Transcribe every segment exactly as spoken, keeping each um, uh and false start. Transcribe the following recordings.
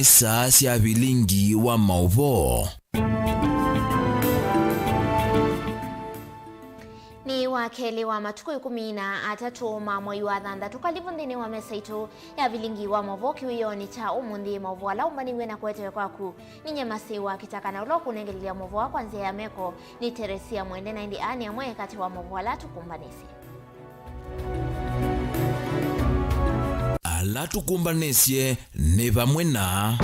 Nĩ saa sya vilingi wa maũvoo. Nĩ wa kelĩ wa matukũ ĩkũmi na atatũ ma mwei wa thanthatũ. Kalivu nthĩnĩ wa mesa itũ ya vilingi wa maũvoo kĩwĩonĩ kya ũmũnthĩ, maũvoo ala ũmbanĩw'e na kũetewe kwaku. Ninye Masiwa Kĩtaka, na ũla ũkũnengelelya maũvoo kwa nzĩa ya meko nĩ Teresia Mwende, na ĩndĩ aa nĩ amwe katĩ wa maũvoo ala tũkũmbanĩsye. Ala tũkũmbanĩsye nĩ vamwe na.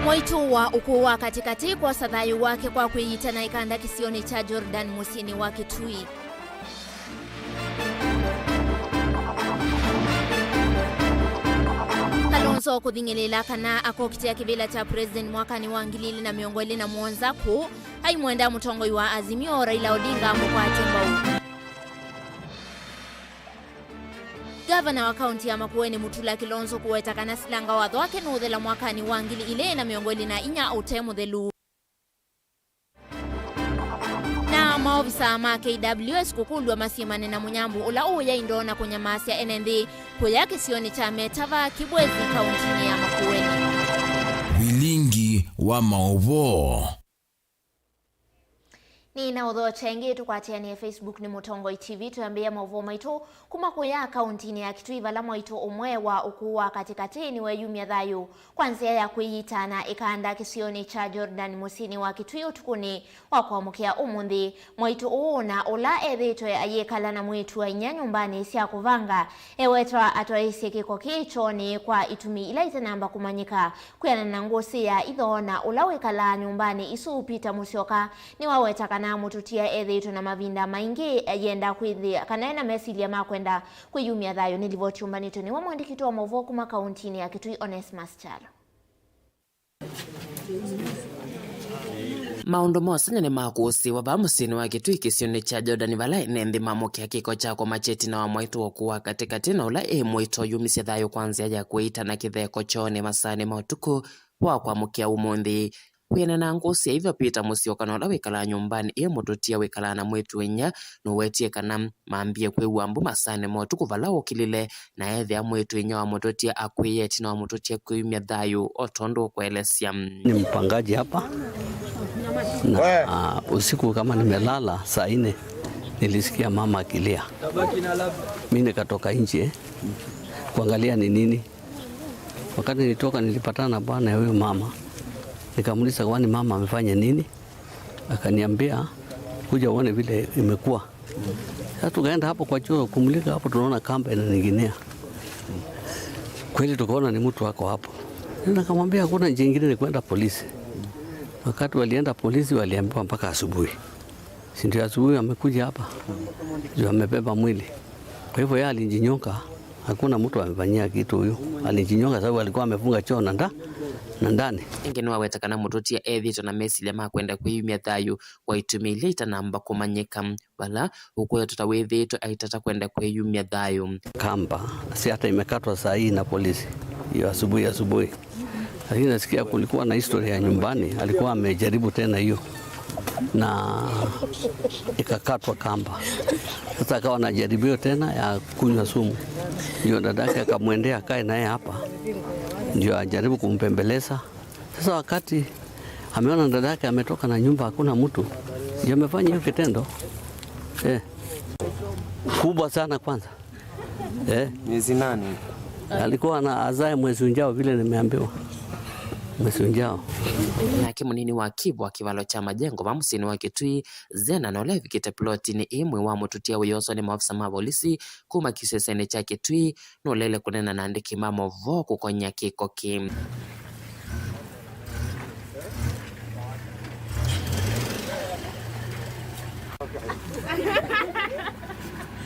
Mwaitũ wa ũkũũ wa katĩkatĩ kwosa thayũ wake kwa kwĩyita na ĩkanda kĩsionĩ kya Jordan mũsyĩnĩ wa Kitui. Kalonzo kũthing'ĩlĩĩla kana akokitĩa kĩvĩla kya president mwakanĩ wa ngili ilĩ na mĩongo ĩlĩ na mũonza kũũ aimwenda mũtongoi wa Azimio Raila Odinga amũkwate mbau. Gavana wa kaunti ya Makueni Mutula Kilonzo kũweta kana silanga watho wake nũũthela mwakanĩ wa ngili ilĩ na mĩongo ĩlĩ na inya ũte mũthelu. Na maovisa ma K W S kũkũlw'a masyĩmane na mũnyambũ ũla ũũya indo na kũnyamaasya ene nthĩ kũya kĩsionĩ kya Metava, Kibwezi, kauntinĩ ya Makueni. Vilingi wa maũvoo. Nĩ na ũthokya ĩngĩ tũkwatĩanĩe Facebook nĩ Mũtongoi T V, twĩambĩĩa maũvoo maitũ kuma kũya kauntinĩ ya Kitui, vala mwaitũ ũmwe wa ũkũũ wa katĩkatĩ nĩweyumya thayũ kwa nzĩa ya kwĩyita na ĩkanda kĩsionĩ kya Jordan mũsyĩnĩ wa Kitui ũtukũnĩ wa kwamũkĩa ũmũnthĩ. Mwaitũ ũũ na ũla ethĩĩtwe ayĩkala na mwĩĩtu wa inyia nyũmbanĩ sya kũvanga ewetwa atwaĩĩsye kĩko kĩĩ kyoonĩ kwa itumi ila itanamba kũmanyĩka. Kwĩanana na ngũsĩ ya ithoo na ũla wĩkalaa nyũmbanĩ isu, Peter Musyoka, nĩwaweta kana mũtũtia ethĩĩtwe na mavinda maingĩ ayenda kwĩthĩa kana ena mesilya ma kwenda kwĩyumya thayũ. Nĩ livoti yũmbanĩtwe nĩwe mwandĩki witũ wa maũvoo kuma kauntinĩ ya Kitui, Onesmus Kyalo. Maũndũ ma ũseng'ya nĩmakũsĩĩwa vaa mũsyĩnĩ wa Kitui kĩsionĩ kya Jordan, vala ene nthĩ mamũkĩa kĩko kya kũmakya ĩtina wa mwaitũ wa ũkũũ wa katĩkatĩ na ũla ĩ mwĩto ũyumisye thayũ kwa nzĩa ya kwĩyita na kĩtheko kyoonĩ masaanĩ ma ũtukũ wa kwamũkĩa ũmũnthĩ. Kwĩanana na ngũsĩ ya ithoo, Peter Musyoka na ũla wĩkalaa nyũmbanĩ ĩĩ mũtũtia wĩkalaa na mwĩĩtu-a-inyia nũwetie kana mambie kwĩw'a mbu masaanĩ ma ũtukũ vala ũkĩlile, na ethĩa mwĩĩtu-a-inyia wa mũtũtia akw'ĩĩe ĩtina wa mũtũtia kwĩyumya thayũ o tondũ ũkũelesya. Ni mpangaji hapa na, ah, usiku kama nimelala saa nne nilisikia mama akilia. Mi nikatoka nje kuangalia ni nini. Wakati nilitoka, nilipatana na bwana ya huyo mama. Nikamuuliza, "Kwani mama amefanya nini?" Akaniambia, "Kuja uone vile imekuwa." Sasa tukaenda hapo kwa choo kumulika hapo, tunaona kamba inaning'inia. Kweli tukaona ni mtu ako hapo. Nikamwambia, "Hakuna njia ingine, ni kwenda polisi." Wakati walienda polisi, waliambiwa mpaka asubuhi. Si ndio asubuhi amekuja hapa, ndio amebeba mwili. Kwa hivyo yeye alijinyonga, hakuna mtu amefanyia kitu huyu. Alijinyonga sababu alikuwa amefunga choo na nda-, na ndani. Ĩngĩ nĩwaweta kana mũtũtia ethĩĩtwe na mesilya ma kwenda kwĩyumya thayũ kwa itumi ila itanamba kũmanyĩka, vala ũkwetwa ta wĩthĩĩtwe aitata kwenda kwĩyumya thayũ. Kamba, si hata imekatwa saa hii na polisi, hiyo asubuhi, asubuhi. Lakini nasikia kulikuwa na historia ya nyumbani, alikuwa amejaribu tena hiyo na ikakatwa kamba. Sasa akawa na jaribio tena ya kunywa sumu, ndio dadake akamwendea akae naye hapa, ndio ajaribu kumbembeleza. Sasa wakati ameona dadake ametoka na nyumba hakuna mtu, ndio amefanya hiyo kitendo, eh, kubwa sana kwanza. Eh? Miezi nane. Alikuwa na azae mwezi ujao vile nimeambiwa. Mwezi ujao. Nake mũnini wa kĩvũ wa kĩvalo kya majengo va mũsyĩnĩ wa Kitui, Zena, na ũla evikĩte plotinĩ ĩĩ mwĩĩ wa mũtũtia ũyoswa nĩ maofisa ma volisi kuma kĩsesenĩ kya Kitui, nũleile kũneena na andĩki ma maũvoo kũkony'a kĩko kĩĩ.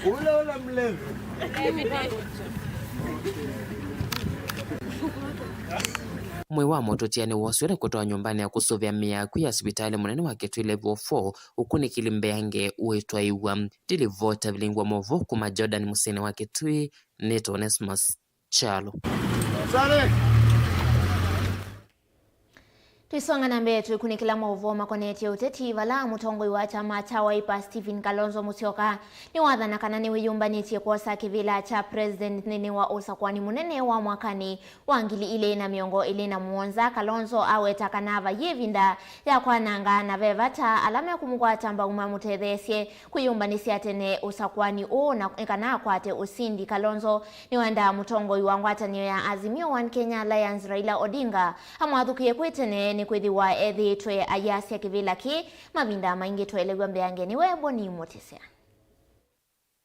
Ule, ule mlevi. Mwĩĩ wa mũtũtia nĩwoosiwe na kũtwawa nyũmbanĩ ya kũsũvĩa mĩĩ ya akw'ũ ya sivitalĩ mũnene wa Kitui Level four, ũkunĩkĩli mbeange ũitwaĩw'a. Ndilivota vilingwa maũvoo kuma Jordan mũsyĩnĩ wa Kitui, nĩtawa Onesmus Kyalo. Tũisonga na mbee, tũikunĩkĩla maũvoo makonetye ũteti, vala mũtongoi wa kyama kya Wiper Stephen Kalonzo Musyoka nĩwathana kana nĩwĩyũmbanĩtye kwosa kĩvĩla kya president nthĩnĩ wa ũsakũani mũnene wa mwakanĩ wa ngili ilĩ na mĩongo ĩlĩ na mũonza. Kalonzo aweta kana vaiĩ ĩvinda ya kwananga na ve vata ala mekũmũkwata mbau mamũtetheesye kwĩyũmbanĩsya tene ũsakũani ũũ na nĩ kana akwate ũsindi. Kalonzo nĩwendaa mũtongoi wa ngwatanĩo ya Azimio One Kenya Alliance, Raila Odinga, amwathũkĩe kwĩ tene, nĩkwĩthĩwa ethĩĩtwe ayasya kĩvĩla kĩĩ mavinda maingĩ. Twaelew'a mbeange nĩwe Boni Mutisia.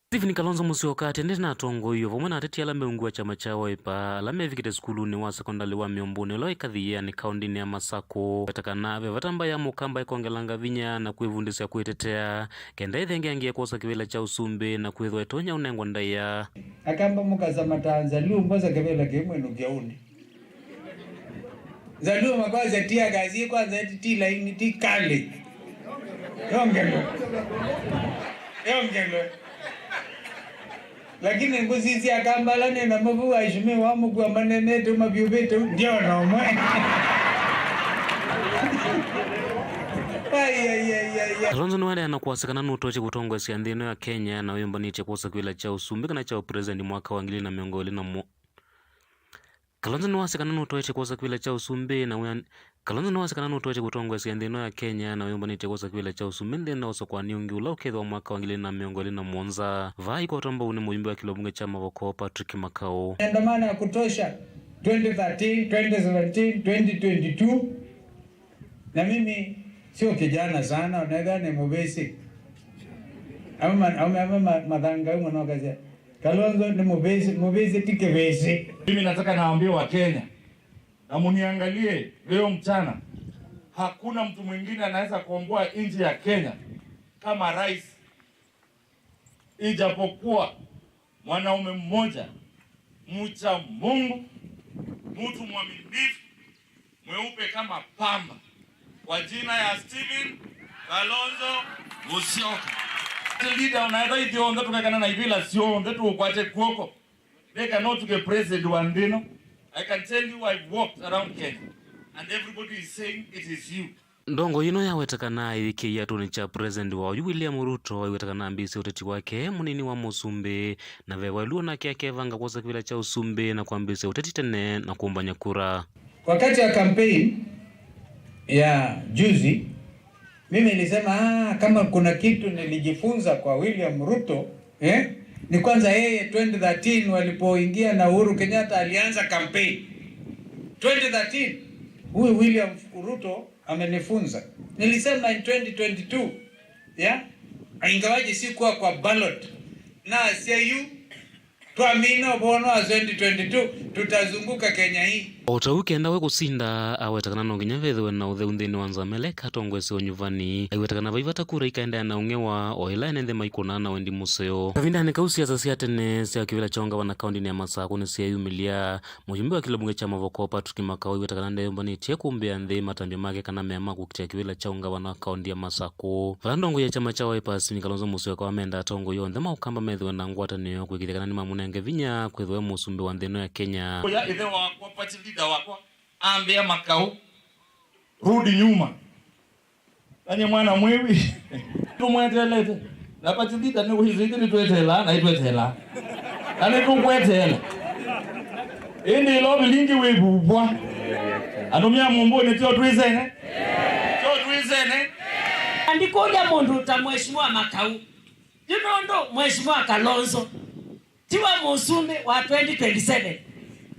Stephen Kalonzo Musyoka atendete na atongoi o vamwe na ateti ala me ungu wa kyama kya Wiper ala mevikĩte sukulunĩ wa sekondalĩ wa Mĩũmbũnĩ ũla wĩ Kathiani, kaũndĩnĩ ya Masakũ. Weta kana ve vata mbaĩ ya Mũkamba ĩkongelanga vinya na kwĩvundĩsya kwĩtetea kenda ĩthengeangie kwosa kĩvĩla kya ũsumbĩ na kwĩthwa ĩtonya ũnengwa ndaĩa. Akamba mũkasa matanza liu mbosa kĩvĩla kĩmwe nũkyaũnĩ. Nzalio makwasya tear gas yĩ kwanza ĩti ti laini, ti kali. Yongelwe. Yongelwe. Lakini ngũsisya Akamba ala nĩ namo vau, aheshimiwa amũkua manenete mavyũvĩte, ndiona ũmwe. Ai, ai, ai, ai, ai. Kalonzo nĩwaendeea na kwasya kana nũtoetye kũtongoesya nthĩ ĩno ya Kenya na wĩyũmbanĩtye kwosa kĩvĩla kya ũsumbĩ kana kya ũpresident mwaka wa ngili na mĩongo ĩlĩ na mũ- Kalonzo nĩwasya kana nũtoetye kwosa kĩvĩla kya ũsumbĩ na wĩa-, Kalonzo nĩwasya kana nũtoetye kũtongoesya nthĩ ĩno ya Kenya na wĩyũmbanĩtye kwosa kĩvĩla kya ũsumbĩ nthĩnĩ wa ũsakũani ũngĩ ũla ũkethĩwa mwaka wa ngili na mĩongo ĩlĩ na mũonza. Vaa ĩkwatwa mbau nĩ mũyumbe wa kĩlungu kya Mavoko, Patrick Makau. Maandamano ya kutosha twenty thirteen, twenty seventeen, twenty twenty-two. Na mimi sio kijana sana, unaweza ni mubesi. Ama ma-, ama, ama ma-, mathanga humo na wakasema, "Kalonzo ni mubesi, mubesi ti kibesi." Mimi nataka naambie wa Kenya, na muniangalie leo mchana, hakuna mtu mwingine anaweza kuongoa nchi ya Kenya kama rais, ijapokuwa mwanaume mmoja mcha Mungu, mtu mwaminifu, mweupe kama pamba, kwa jina ya Stephen Kalonzo Musyoka. Leader, unaenda hivi, onthe tukekana na ivila syonthe tukwate kuoko. They cannot get president wa nthĩ ĩno. I can tell you, I've walked around Kenya and everybody is saying it is you. Ndongoi ĩno yaweta kana ĩvikĩie atũnĩ kya president wa oyu William Ruto, aiweta kana ambĩĩsye ũteti wake mũnini wa mũsumbĩ, na ve waĩlu onake akevanga kwosa kĩvĩla kya ũsumbĩ na kwambĩĩsya ũteti tene na kũmbany'a kura. Wakati wa campaign ya juzi, mimi nilisema, "Ah, kama kuna kitu nilijifunza kwa William Ruto, eh, ni kwanza yeye twenty thirteen walipoingia na Uhuru Kenyatta alianza campaign. Twenty thirteen, huyu William Ruto amenifunza." Nilisema in twenty twenty-two, yeah, ingawaje sikuwa kwa ballot, na C I U twamina ũvoo wa twenty twenty-two, tutazunguka Kenya hii. O ta ũu kenda we kũsinda, aweta kana no nginya vethĩwe na ũtheu nthĩnĩ wa nzama ĩla ĩkatongoesya ũnyuvani. Aiweta kana vai vata kura ikaendeea na ũng'ewa, o ĩla ene nthĩ maikũnaa na wendi mũseo. Kavindanĩ kau, siasa sya tene sya kĩvĩla kya ũngavana kaũndĩnĩ ya Masakũ nĩsyeyumĩlya. Mũyumbe wa kĩlungu kya Mavoko, Patrick Makau, aiweta kana ndeyũmbanĩtye kũmbĩa nthĩ matambya make kana mea ma kũkitĩa kĩvĩla kya ũngavana wa kaũndi ya Masakũ. Vala ndongoi ya kyama kya Wiper Stephen Kalonzo Musyoka wamenda atongoi onthe ma Ũkamba methĩwe na ngwatanĩo kwĩkĩthya kana nĩmamũnenge vinya kwĩthĩwa e mũsumbĩ wa nthĩ ĩno ya Kenya. Ũya ĩthe wakwa, party leader wakwa, ambĩa Makau, rudi nyuma. Nanye mwana mwivi. Tũmweteelete. Na party leader nĩ wĩsĩ ĩndĩ nĩtweteelaa na ĩtweteelaa. Na nĩtũkweteela. Ĩndĩ ĩla ũvilingi wĩvuvwa. Andũ mya mũmbũnĩ tyo twĩsene. Tyo twĩsene. Na ndikũlya mũndũ ta Mheshimiwa Makau. Yu nũndũ Mheshimiwa Kalonzo tiwe mũsumbĩ wa twenty twenty-seven.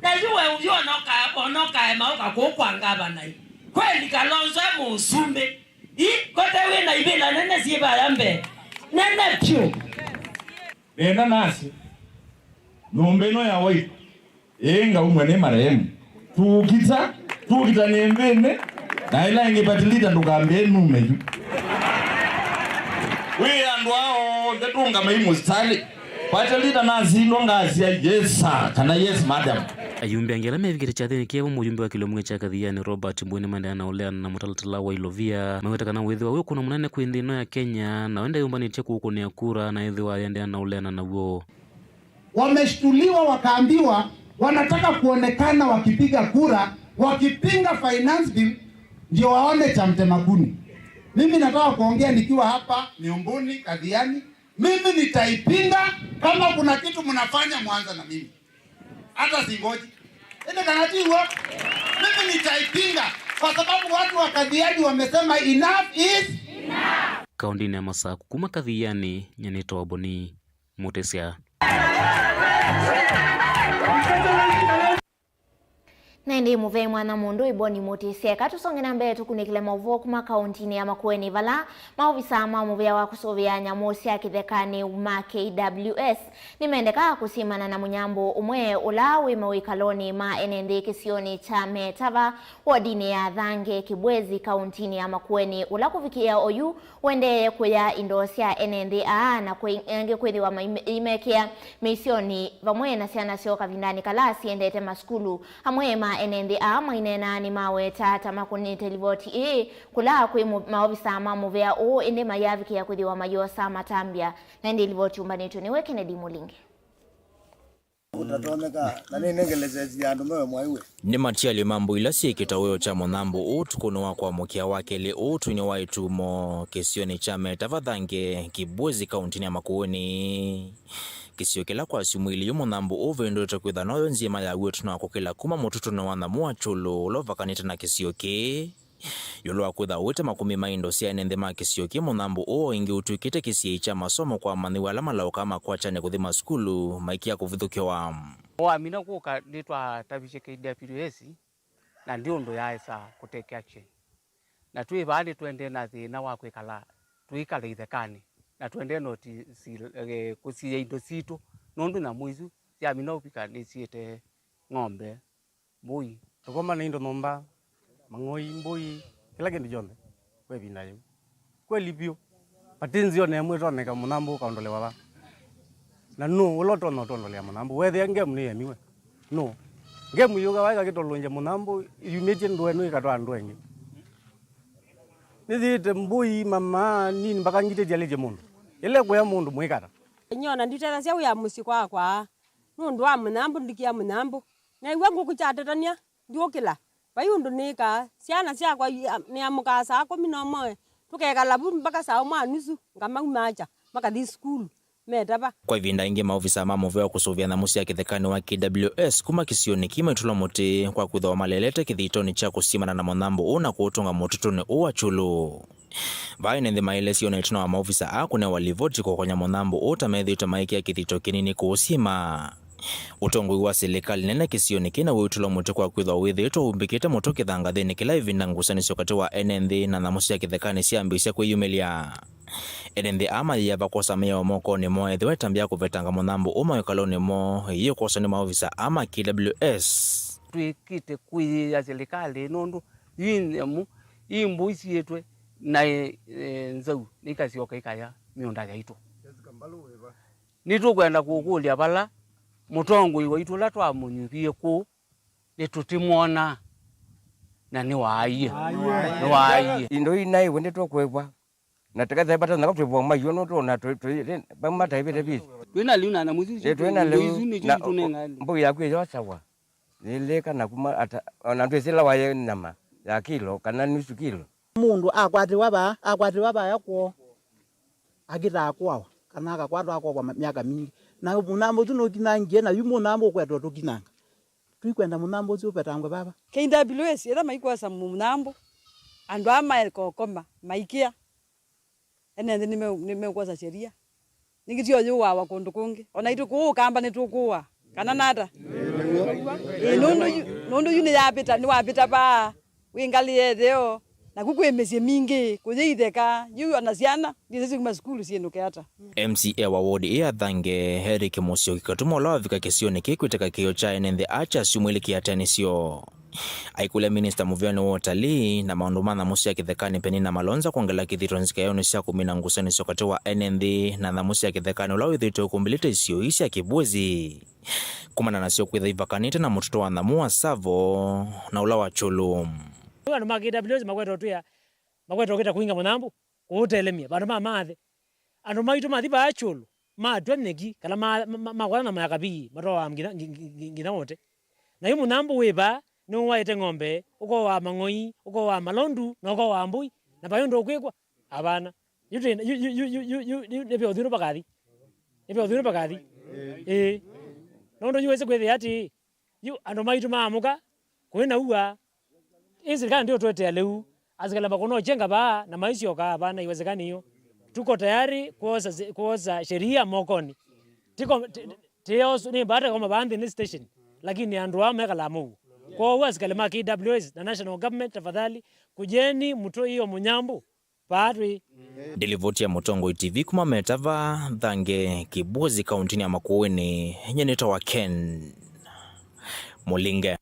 Na yu we ũyũ ona ũka-, ona ũkaema ũka kũu kwa ngavana ĩ. Kweli Kalonzo e mũsumbĩ? Ĩ, kote wĩ na ivĩla nene syĩ vaya mbee. Nene vyũ. Nenda nasi, nyũmba ĩno ya White, ĩĩ ngaumwe nĩ marehemu. Tuukita, tuukita nĩ nthĩnĩ, na ĩla ĩngĩ party leader ndũkambĩe nume yu. Wĩ andũ aa onthe tũngamai mũsitalĩ. Party leader nasindwa ngasya, "Yes sir," kana, "Yes madam." Ayumbe angĩ ala mevikĩte kyathĩnĩ kĩevo, mũyumbe wa kĩlungu kya Kathiani Robert Mbui nĩmaendeea na ũleana na mũtalatala wa ilovia. Maweta kana wĩthĩwa wĩ ũkũno mũnene kwĩ nthĩ ĩno ya Kenya, na wenda yũmbanĩtye kũũkũnĩa kura na ĩthĩwa ayendeea na ũleana naw'o. Wameshtuliwa wakaambiwa wanataka kuonekana wakipiga kura, wakipinga finance bill, Ndio waone cha mtema kuni. Mimi nataka kuongea nikiwa hapa Miumbuni, Kathiani. Mimi nitaipinga kama kuna kitu mnafanya, mwanza na mimi. Hata singoji. Ende kanatiwa. Mimi nitaipinga kwa sababu watu wa Kathiani wamesema enough is Kaũntĩnĩ ya Masaku, kuma Kathiani, nyie nĩtawa Boni Mũtĩsya. Na ĩndĩ mũvea mwana mũndũ Iboni Mũtĩsya. Eka tũsonge na mbee tũkunĩkĩle maũvoo kuma kaũntĩnĩ ya Makueni, vala maovisa ma mũvea wa kũsũvĩa nyamũ sya kĩthekanĩ ma K W S nĩmendeka kũsimana na mũnyambũ ũmwe ũla wĩ mawĩkalonĩ ma ene nthĩ kĩsionĩ kya Metava, wodinĩ ya Thange, Kibwezi, kaũntĩnĩ ya Makueni, ũla kũvikĩa oyu ũendee kũya indo sya ene nthĩ aa na kwĩ-, angĩ kwĩthĩwa maime-, imekĩa mĩisyonĩ vamwe na syana syoo kavindanĩ kala syendete masukulu. Amwe ma ene nthĩ aa maineenaa nĩmaweta ta makũnĩte livoti ĩĩ kũla kwĩ mũ-, maovisa ma mũvea ũũ, ĩndĩ mayavikĩa kwĩthĩwa mayĩosa matambya. Na ĩndĩ livoti yũmbanĩtw'e nĩwe Kennedy Mũlingi. Ũtatonyeka, na nĩnengelesesye andũ mewe mwaiwe. Nĩ matialyo ma mbũi ila syĩkĩte ũyo kya mũthemba ũũ ũtukũnĩ wa kwamũkĩa wa kelĩ ũũ ũtũinĩ wa itumo kĩsionĩ kya Metava Thange, Kibwezi, kaũntĩnĩ ya Makueni. Kĩsio kĩla kwa syumwa ilĩ yu mũthemba ũũ ũvĩndũĩte kwĩthwa noyo nzima ya wĩtũ na kũkĩla kuma mũtũtũnĩ wa Nyamũ wa Kyũlũ ũla ũvakanĩte na kĩsio kĩĩ. Ĩũlũ wa kwĩthwa ũĩte makũmi ma indo sya ene nthĩ ma kĩsio kĩĩ, mũthemba ũũ o ĩngĩ ũtw'ĩkĩte kĩsiĩĩi kya masomo kwa amanyĩw'a ala malaũkaa makwatane kũthi masukulu maikĩa kũvithũkĩwa. Wamina kũka nĩtwatavisye K W S, na ndi ũndũ yaaĩsa kũtake action. Na twĩ vaa nĩtũendee na thĩna wa kwĩkala, tũikala ithekanĩ, na tũendee na ũti-, si-, eh, kũsiĩa indo sitũ, nũndũ nyamũ isu syamina ũvika nĩsiĩte ng'ombe, mbũi. Tũkoma na indo nyũmba, mang'oi, mbũi, kĩla kĩndũ kyonthe kwa ĩvinda yĩu. Kweli vyũ, vati nzĩonĩ ĩmwe ĩtoneka mũthambũ ũkaondolewa va? Na nũũ ũla ũtonya ũtondolea mũthambũ? Weethĩa ngemu nĩyemiwe, nũũ? Ngemu yũka waĩka kĩtolonje mũthambũ, yumĩtye ndũa ĩno ĩkatwaa ndũa ĩngĩ. Nĩthĩĩte mbũi, mama, nini, mpaka ngitĩtye alĩtye mũndũ. Ĩla ĩkũya mũndũ mũikata. Nyie ona nditethasya wĩa mũsyĩ kwakwa nũndũ wa mũthambũ, ndikia mũthambũ. Neew'a ngũkũ kyatetania, ndiũkĩla. Vai ũndũ nĩkaa. Syana syakwa ia-, nĩamũkaa saa kũmi na ũmwe, tũkekala vu mpaka saa ũmwe na nusu, ngamaumaakya, makathi sukulu, metava. Kwa ĩvinda ĩngĩ, maovisa ma mũvea wa kũsũvĩa nyamũ sya kĩthekanĩ wa K W S kuma kĩsionĩ kĩĩ maitũla mũtĩ kwa kwĩthĩwa malelete kĩthitoonĩ kya kũsimana na mũthambũ ũũ na kũũtũnga mũtũtũnĩ ũũ wa Kyũlũ. Vaa ene nthĩ maelesye ona ĩtina wa maovisa aa kũnewa livoti kũkonya mũthambũ ũũ ta methĩĩtwe maĩkĩa kĩthito kĩnini kũũsima. Ũtongoi wa silikalĩ nene kĩsionĩ kĩna wĩtũla mũtĩ kwa kwĩthwa wĩthĩĩtwe ũmbĩkĩte mũtwe kĩthangathĩnĩ kĩla ĩvinda ngusanĩsyo katĩ wa ene nthĩ na nyamũ sya kĩthekanĩ syambĩĩsya kwĩyumĩlya. Ene nthĩ aa mayĩava kwosa mĩao mokonĩ moo ethĩwa ĩtambya kũvetanga mũthambũ ũũ mawĩkalonĩ moo, ĩĩ kwosa nĩ maovisa aa ma K W S. Twĩkĩte kwĩyĩĩa silikalĩ nũndũ ii nyamũ, ii mbũi siĩtwe na, e, e, nzau nĩikasyoka ikaya mĩũnda yaitũ. Nĩtũkwenda kũkũlya vala mũtongoi waitũ ũla twamũnyuvie kũu, nĩtũtimwona na nĩwaaie. Nĩwaaie. Indo ii naĩ we nĩtũkwĩvwa. Na tũkethĩa vata nako twĩvwa maiũ nũndũ ona tũ-, tũ-, tũ-, vamwe mataĩvĩte visi. Twĩ na lĩu na nyamũ isu. Ĩ, twĩ na lĩu isu nĩkyo na itũnenga. Mbũi yaku ĩyosawa. Yĩlĩka na kuma ata, ona ndwĩsĩ ĩla waye nyama ya kilo kana nusu kilo. Mũndũ akwatĩwa vaa, akwatĩwa vaya kwoo, akĩtaa kũawa, kana akakwatwa akokwa ma-, myaka mingĩ. Na mũthambũ ũsu nũkinangie, na yu mũthambũ ũkwetwa tũkinanga. Tũikwenda mũthambũ ũsu ũvetangwe vava. K W S, ĩla maikwosa mũthambũ, andũ aa maekokoma, maikĩa. Ene nthĩ nĩme-, nĩmekwosa sheria. Nĩngĩ tio yũawa kũndũ kũngĩ. Ona itũ kũũ Ũkamba nĩtũkũa. Kana nata? Ĩĩ, nũndũ yu, nũndũ yu nĩyavĩta, nĩwavĩta vaa. Wĩ ngalĩ ya ĩtheo. Naku kwĩ mĩsyĩ mingĩ. Kũyĩ itheka. Yu ona syana, ndisĩ syuma sukulu syĩnũke ata. M C A wa wodi ĩĩ ya Thange, Eric Mũsyoki Katuma, ũla wavika kĩsionĩ kĩĩ kwĩtĩka kĩĩo kya ene nthĩ aa kya syumwa ilĩ kĩatanĩsyo. Aikũlya minista mũvĩanĩ wa ũtalii na maũndũ ma nyamũ sya kĩthekanĩ, Penina Malonza, kwongela kĩthito nzikaĩonĩ sya kũmina ngusanĩsyo katĩ wa ene nthĩ na nyamũ sya kĩthekanĩ ũla wĩthĩĩtwe ũkũmbĩlĩte isio ii sya Kibwezi, kumana nasyo kwĩtha ivakanĩte na mũtũtũ wa nyamũ wa Tsavo na ũla wa Kyũlũ. Rĩu andũ ma K W S makwete ũtwĩa, makwete ũkĩta kũinga mũthambũ, kũũtelemya vandũ ma maathe. Andũ maitũ mathi vaa Kyũlũ, matw'a nyeki, kana ma-, ma-, ma-, makwata nyama ya kabii, matwaa nginya, ngi-, ngi-, ngi-, nginya Wote. Na yu mũthambũ wĩ vaa, Nĩũwaĩte ng'ombe, ũkowaa mang'oi, ũkowaa malondu, na ũkowaa mbũi, na vai ũndũ ũkwĩkwa? Avana. Yu twĩ- yu- yu- yu- yu- yu- yu- yu- nĩ ve ũthiũ nĩ vakathi. Nĩ ve ũthiũ nĩ vakathi. Ĩĩ. Nũndũ yu wĩsĩ kwĩthĩa atĩ, yu andũ maitũ maamũka, kwĩ na ua, ĩ sirikali ndĩũtwetea lĩu, asikalĩ makũnokye ngavaa na maisyoka, avana, iwezekani hiyo. Tuko tayari kuosa, kuosa sheria mokoni. Tiko- ti- ti- tiosu- nĩ mbata koma vaa nthĩ nĩ station, lakini andũ aa mekalaa mũuo. Kwoou asikalĩ ma K W S na national government, tafadhali, kujeni mtoe hiyo mnyambo. Vaa twĩ. Ndilivoti ya Mũtongoi T V kuma Metava, Thange, Kĩbozi, kauntinĩ ya Makueni, nyie nĩtawa Ken Mũlinge.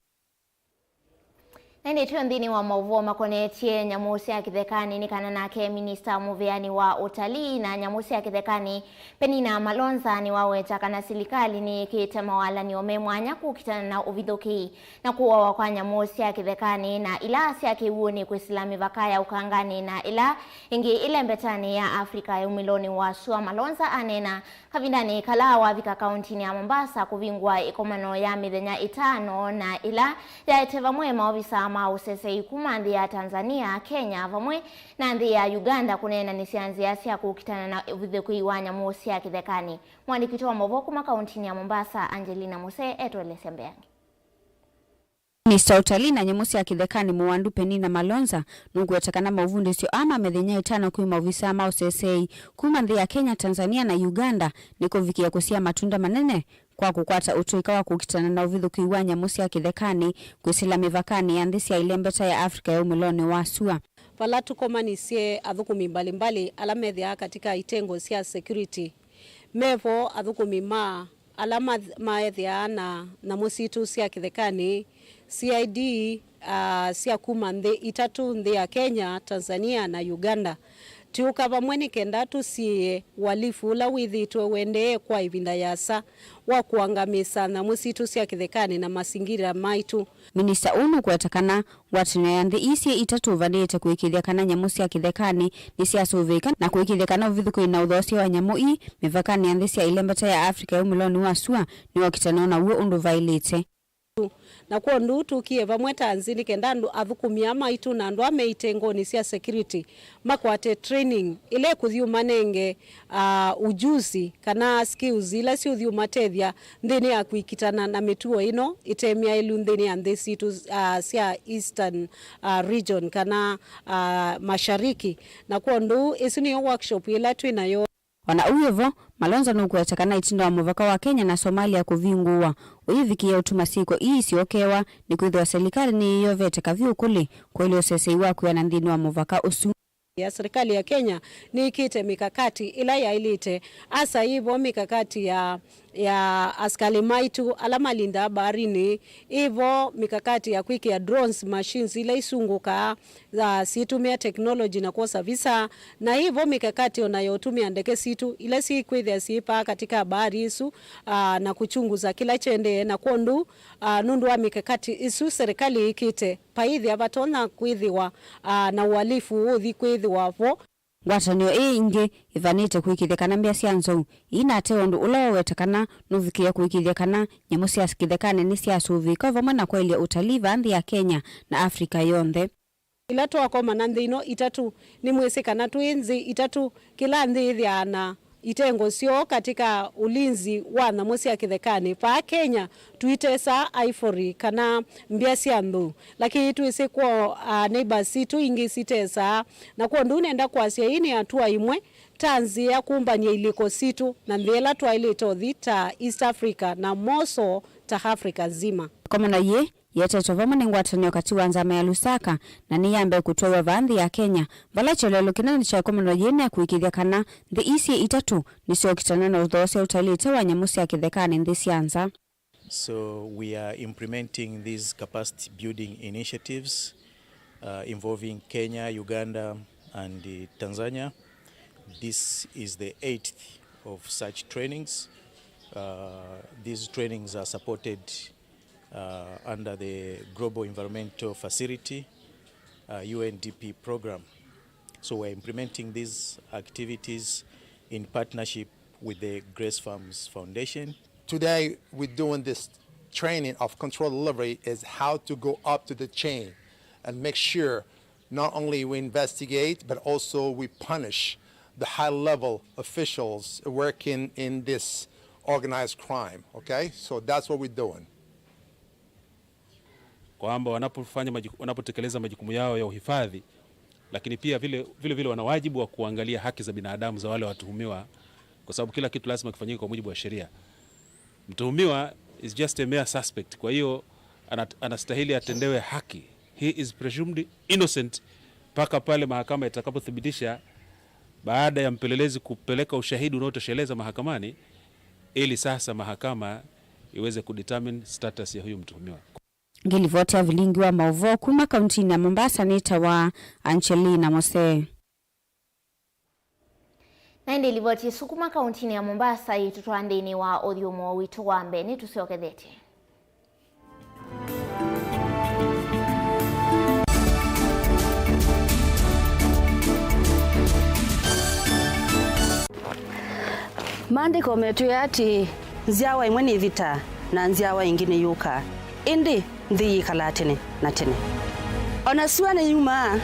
Na ĩndĩ twĩ nthĩnĩ wa maũvoo makonetye nyamũ sya kĩthekanĩ, nĩ kana nake minista mũveani wa ũtalii na nyamũ sya kĩthekanĩ, Penina Malonza, nĩwaweta kana silikalĩ nĩyĩkĩte mawalany'o me mwanya kũkitana na ũvithũkĩi na kũawa kwa nyamũ sya kĩthekanĩ na ila sya kĩw'ũnĩ kwĩsĩla mĩvaka ya ũkanganĩ na ila ĩngĩ ĩlembetanĩ ya Africa ya umĩlonĩ wa sua. Malonza aneena kavindanĩ kala wavika kauntinĩ ya Mombasa kũvingũa ĩkomano ya mĩthenya ĩtano na ĩla yaete vamwe maovisa ma ũsesei kuma nthĩ ya Tanzania, Kenya vamwe na nthĩ ya Uganda kũneenanĩsya nzĩa sya kũkitana na ũvithũkĩi wa nyamũ sya kĩthekanĩ. Mwandĩki witũ wa maũvoo kuma kauntinĩ ya Mombasa, Angelina Muse, etũelesya mbeange. Minista wa ũtalii na nyamũ sya kĩthekanĩ mũwandu Penina Malonza nũkũweta kana maũvundĩsyo aa ma mĩthenya ĩtano kwĩ maovisaa ma ũseseei kuma nthĩ ya Kenya, Tanzania na Uganda nĩkũvikĩĩa kũsyaa matunda manene kwa kũkwata ũtũĩka wa kũkitana na ũvithũkĩi wa nyamũ sya kĩthekanĩ kwĩsĩla mĩvakanĩ ya nthĩ sya ĩlembeta ya Africa ya umĩlonĩ wa sua. Vala tũkomanisye athũkũmi mbalimbali ala methĩawa katika itengo sya security, mevo athũkũmi ma ala ma- maethĩawa na nyamũ sitũ sya kĩthekanĩ, C I D, ah, sya kuma nthĩ itatũ, nthĩ ya Kenya, Tanzania na Uganda. Tũũka vamwe nĩ kenda tũsiĩĩe ũalifu ũla wĩthĩĩtwe ũendee kwa ĩvinda yĩasa wa kũangamĩsa nyamũ sitũ sya kĩthekanĩ na masingira maitũ. Minista ũũ nũkũweta kana ngwatanĩo ya nthĩ ii syĩ itatũ vanĩĩte kũĩkĩĩthya kana nyamũ sya kĩthekanĩ nĩsyasũvĩĩka na kũĩkĩĩthya kana ũvithũkĩi na ũthoosya wa nyamũ ii mĩvakanĩ ya nthĩ sya ĩlembeta ya Africa ya umĩlonĩ wa sua nĩwokitana naw'o ũndũ vaĩlĩte. Na kwondũ tũkie vamwe ta nthĩ nĩ kenda andũ athũkũmi aa maitũ na andũ aa me itengonĩ sya security makwate training ĩla ĩkũthi ũmanenge, ah, ujuzi kana skills ila siũthi ũmatethya nthĩnĩ ya kwĩkitana na mĩtuo ĩno ĩte myaĩlu nthĩnĩ ya nthĩ sitũ, ah, sya Eastern, ah, region kana, ah, Mashariki. Na kwondũ ĩsu nĩyo workshop ĩla twĩ nayo. O na ũu wĩ vo, Malonza nũkũweta kana ĩtina wa mũvaka wa Kenya na Somalia kũvingũwa ũyĩvikĩĩa ũtuma syĩko ii isyokewa, nĩkwĩthĩwa silikalĩ nĩyĩyovete kavyũ kũlĩ kũĩlya ũsesei wa kwĩana nthĩnĩ wa mũvaka ũsu. Ya serikali ya Kenya nĩĩkĩte mikakati ĩla yaĩlĩte, asa yĩvo mikakati ya, ya asikali maitũ ala malindaa baharini, ĩvo mikakati ya kwĩkĩa drones, machines ila isungũkaa, ya syĩtũmĩa technology na kwosa visa, na ĩvo mikakati ona ya ũtũmĩa ndeke sitũ ila sikwĩthĩa syĩpaa katika bahari ĩsu, ah, na kuchunguza kĩla kyendee. Na kwondũ, ah, nũndũ wa mikakati ĩsu, serikali ĩkĩte paĩthĩa vatonya kwĩthĩwa, ah, na ũalifu ũthi kwĩthĩwa vo. Ngwatanĩo ĩĩ ĩngĩ ĩvanĩte kũĩkĩĩthya kana mbya sya nzou iinate ũndũ ũla waweta kana nũvikĩĩa kũĩkĩĩthya kana nyamũ sya kĩthekanĩ nĩsyasũvĩĩka vamwe na kwaĩlya ũtalii vaa nthĩ ya Kenya na Africa yonthe. Ĩla twakomana nthĩ ino itatũ, nĩmwĩsĩ kana twĩ nthĩ itatũ, kĩla nthĩ ĩthĩaa na itengo syoo katika ulinzi wa nyamũ sya kĩthekanĩ. Vaa Kenya, tũitesaa ivory kana mbya sya nthou, lakini twĩsĩ kwoo, ah, neighbors sitũ ingĩ sitesaa. Na kwondũ nenda kwasya ĩĩ nĩ hatua ĩmwe ta nzĩa kũmbany'a ilĩko sitũ na nthĩ ĩla twaĩlĩte ũthi ta East Africa na more so ta Africa nzima. Ĩkomano yĩĩ yĩetetwe vamwe nĩ ngwatanĩo katĩ wa nzama ya Lusaka na nĩ ya mbee kũtwaĩwa vaa nthĩ ya Kenya, vala kyeleelo kĩnene kya ĩkomano yĩĩ nĩ kũĩkĩĩthya kana nthĩ ii syĩ itatũ nĩsyokitana na ũthoosya ũtaĩlĩte wa nyamũ sya kĩthekanĩ nthĩ sya nza. So we are implementing these capacity building initiatives, uh, involving Kenya, Uganda, and, uh, Tanzania. This is the eighth of such trainings. Uh, these trainings are supported, uh, under the Global Environmental Facility, uh, U N D P program. So we're implementing these activities in partnership with the Grace Farms Foundation. Today we're doing this training of control delivery is how to go up to the chain and make sure not only we investigate, but also we punish the high level officials working in this organized crime, okay? So that's what we're doing. Kwamba wanapofanya majuku-, wanapotekeleza majukumu yao ya uhifadhi, lakini pia vile, vile vile wana wajibu wa kuangalia haki za binadamu za wale watuhumiwa, kwa sababu kila kitu lazima kifanyike kwa mujibu wa sheria. Mtuhumiwa is just a mere suspect, kwa hiyo ana-, anastahili atendewe haki. He is presumed innocent mpaka pale mahakama itakapothibitisha, baada ya mpelelezi kupeleka ushahidi unaotosheleza mahakamani, ili sasa mahakama iweze kudetermine status ya huyu mtuhumiwa. Ngĩlivoti ya vilingi wa maũvoo kuma kauntinĩ ya Mombasa nĩtawa Angelina Mose. Na ĩndĩ livoti ĩsu kuma kauntinĩ ya Mombasa ĩtũtwaa nthĩnĩ wa ũthyũmũo witũ wa mbee. Nĩtũsyokethetye. Maandĩko metwĩe atĩĩ, nzyawa ĩmwe nĩthĩtaa, na nzyawa ĩngĩ nĩyũkaa, ĩndĩ nthĩ yĩkalaa tene na tene. O na syũa nĩyumaa,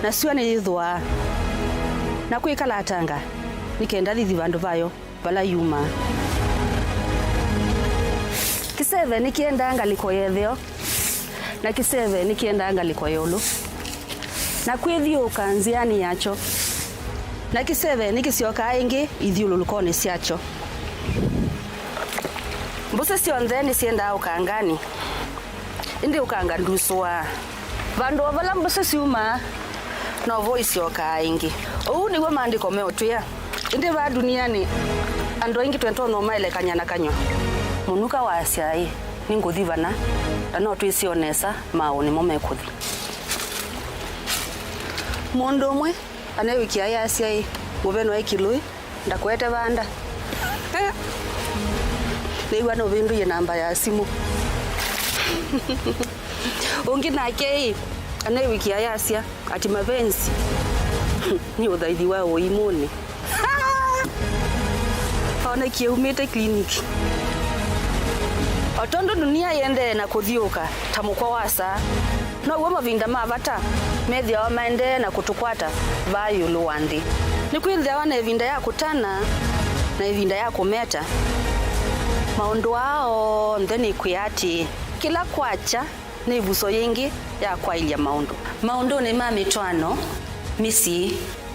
na syũa nĩyĩthũaa, na kwĩkalatanga, nĩ kenda yĩthi vandũ vayo vala yumaa. Kĩseve nĩkĩendaa ngalĩko ya ĩtheo, na kĩseve nĩkĩendaa ngalĩko ya ĩũlũ, na kwĩthyũũka nzĩanĩ yakyo, na kĩseve nĩkĩsyokaa ĩngĩ ithyũlũlũkonĩ syakyo. Mbũsĩ syonthe nĩsyendaa ũkanganĩ, ĩndĩ ũkanga ndusũaa. Vandũ o vala mbũsĩ syumaa, novo isyokaa ĩngĩ. Ũu nĩw'o Maandĩko meũtwĩa. Ĩndĩ vaa ndunianĩ, andũ aingĩ twendwa no maelekany'a na kanyw'a. Mũnuka waasya-ĩ, nĩngũthi vana, na no twĩsĩ o nesa maaũ nĩmo mekũthi. Mũndũ ũmwe aneewĩkĩa ayasya-ĩ, mũveno e kĩlũĩ, ndakwete vanda. Nĩw'a nũvĩndũie namba ya simũ. Ũngĩ nake-ĩ, aneewĩkĩa ayasya ati mapenzi nĩ ũthaithi wa ũimũnĩ. Onekie umĩte clinic. O tondũ dunia yĩendee na kũthyũũka ta mũkwa wa saa, now'o mavinda ma vata methĩawa maendee na kũtũkwata vaa ĩũlũ wa nthĩ. Nĩkwĩthĩawa na ĩvinda ya kũtana na ĩvinda ya kũmeta. Maũndũ aa onthe nĩkwĩa atĩĩ, kĩla kwakya nĩ ĩvuso yĩngĩ ya kwaĩlya maũndũ. Maũndũnĩ ma mĩtwaano, mĩsyĩ,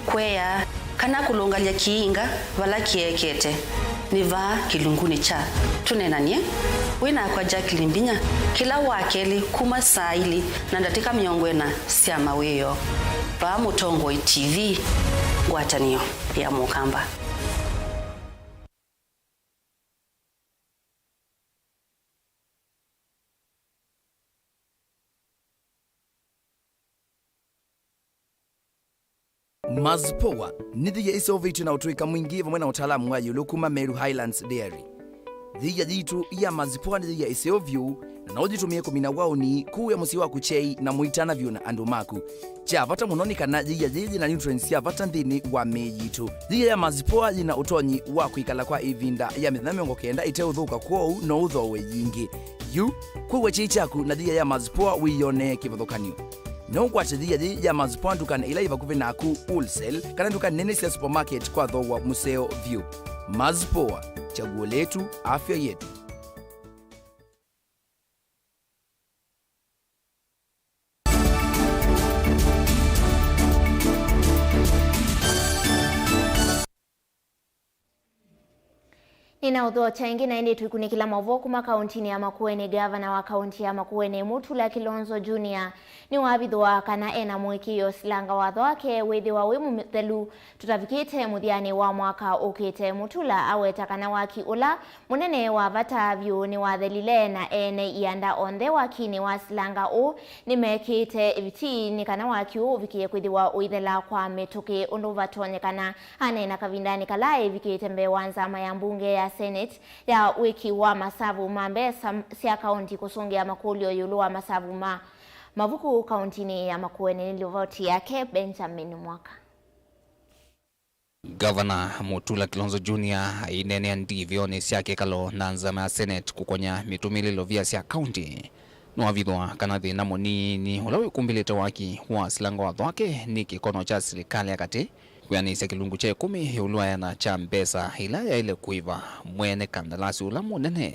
kũea, kana kũlũngalya kĩinga vala kĩekete, nĩ vaa kĩlungunĩ kya Tũneenany'e. Wĩ nakwa Jacqueline Mbinya kĩla Wakelĩ kuma saa ilĩ na ndatĩka mĩongo ĩna sya mawĩoo, vaa Mũtongoi T V, ngwatanĩo ya Mũkamba. Mazipoa nĩ yĩia ĩseũvĩtw'e na ũtũĩka mwingĩ vamwe na ũtaalamu wa ĩũlũ kuma Meru Highlands Dairy. Yĩia yitũ ya Mazipoa nĩ yĩia ĩseũ vyũ, na no ũyĩtũmĩe kũmina waũni, kũĩa mũsyĩ waku kyei, na mũitana vyũ na andũ maku. Kya vata mũno nĩ kana yĩia yĩĩ yĩ na nutrients sya vata nthĩnĩ wa mĩĩ yitũ. Yĩia ya Mazipoa yĩ na ũtonyi wa kwĩkala kwa ĩvinda ya mĩthenya mĩongo kenda ĩteũthũka, kwoou no ũthooe yingĩ. Yu, kũĩa kyei kyaku na yĩia ya Mazipoa wĩyonee kĩvathũkany'o. No ũkwate yĩia yĩĩ ya Mazipoa ndukanĩ ĩla yĩ vakuvĩ naku, wholesale, kana nduka nene sya supermarket kwa thooa mũseo vyũ. Mazipoa, chaguo letu, afya yetu. Nĩnaũthokya ĩngĩ na ĩndĩ tũikunĩkĩla maũvoo kuma kauntinĩ ya Makueni. Gavana wa kaunti ya Makueni, Mutula Kilonzo Junior, nĩwavithũa kana ena mũĩkĩĩo silanga watho wake wĩthĩwa wĩ mũthelu tũtavikĩte mũthyanĩ wa mwaka ũkĩte. Mutula aweta kana waki ũla mũnene wa vata vyũ nĩwathelile, na ene ianda onthe wakinĩ wa silanga ũũ nĩmekĩĩte ĩviti nĩ kana waki ũũ ũvikĩe kwĩthĩwa ũithela kwa mĩtũkĩ ũndũ vatonyekana. Aneena kavindanĩ kala evikĩte mbee wa nzama ya mbunge ya Senate ya wĩki wa masavu ma mbesa sya kaunti kũsũngĩa makũlyo ĩũlũ wa masavu ma mavuku kauntinĩ ya Makueni. Nĩ livoti yake Benjamin Mwaka. Ngavana Mutula Kilonzo Junior aineenea ndivĩonĩ sya kĩkalo na nzama ya Senate kũkonya mĩtũmĩlĩle ovia sya kaunti. Nĩwavithũa kana thĩna mũnini ũla wĩkumbĩlĩte waki wa silanga wa Thwake nĩ kĩkono kya silikalĩ ya katĩ kwĩanĩsya kĩlungu kya ĩkũmi ĩũlũ wa ĩana kya mbesa ila yaĩle kũĩva mwene kandalasi ũla mũnene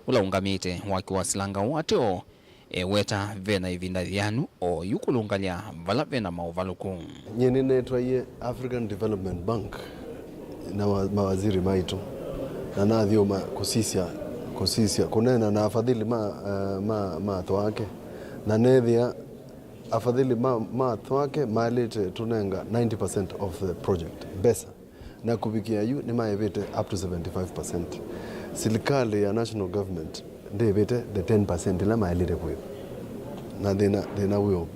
ũla ũngamĩte waki wa silanga ũũ ateo eweta vena ĩvinda yĩanu oyu kũlũngalya vala vena maũvalũku. Nyie nĩnetwaie African Development Bank na wa- mawaziri maitũ, na nathiũma kũsisya kũsisya kũneena na afadhili ma, eh, ma, ma Thwake, na nethĩa afadhili ma, ma Thwake maĩlĩte tũnenga ninety percent of the project mbesa. Na kũvikĩa yu nĩmaĩvĩte up to seventy-five percent. Silikalĩ ya national government ndĩĩvĩte the ten percent ĩla maĩlĩte kũĩva. Na thĩna, thĩna wĩo.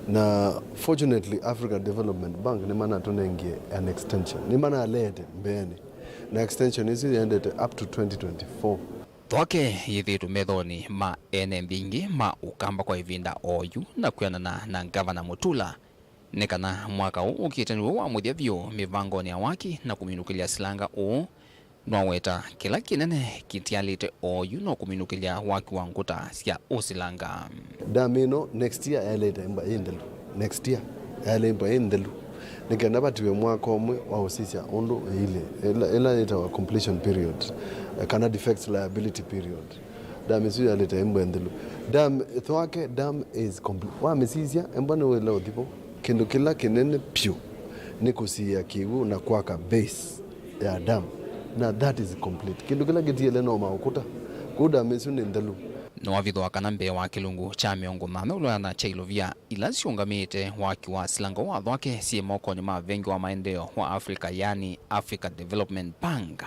Na fortunately, Africa Development Bank nĩmanatũnengie an extension. Nĩmanalete mbeenĩ. Na extension ĩsu yendete up to twenty twenty-four. Thwake yĩthĩĩtwe methonĩ ma ene mbingĩ ma Ũkamba kwa ĩvinda oyu, na kwĩanana na Ngavana Mutula, nĩ kana mwaka ũũ ũkĩte nĩw'o wa mũthya vyũ mĩvangonĩ ya waki na kũminũkĩlya silanga ũũ. Nĩwaweta kĩla kĩnene kĩtialĩte oyu no kũminũkĩlya waki wa ngũta sya ũsilanga. Dam ĩno next year yaĩlĩte ĩmba ĩ nthelu. Next year yaĩlĩte ĩmba ĩ nthelu. Nĩ kenda vatiwe mwaka ũmwe wa ũsisya ũndũ ĩilye, ĩla, ĩla yĩtawa completion period, eh, kana defects liability period. Dam ĩsu yaĩlĩte ĩmba ĩ nthelu. Dam, Thwake dam is complete. Wamĩsisya, ĩmba nĩwĩle ũthi vo. Kĩndũ kĩla kĩnene pyũ nĩ kũsiĩa kĩw'ũ na kwaka base ya dam, na that is complete. Kĩndũ kĩla kĩtiele no maũkũta. Kwoou dam ĩsu nĩ nthelu. Nĩwavithũa kana mbee wa kĩlungu kya mĩongo mũonza ũlũana kya ilovia ila syũngamĩĩte waki wa silanga wa Thwake syĩ mokonĩ ma Vengi wa Maendeeo wa Africa, yani Africa Development Bank.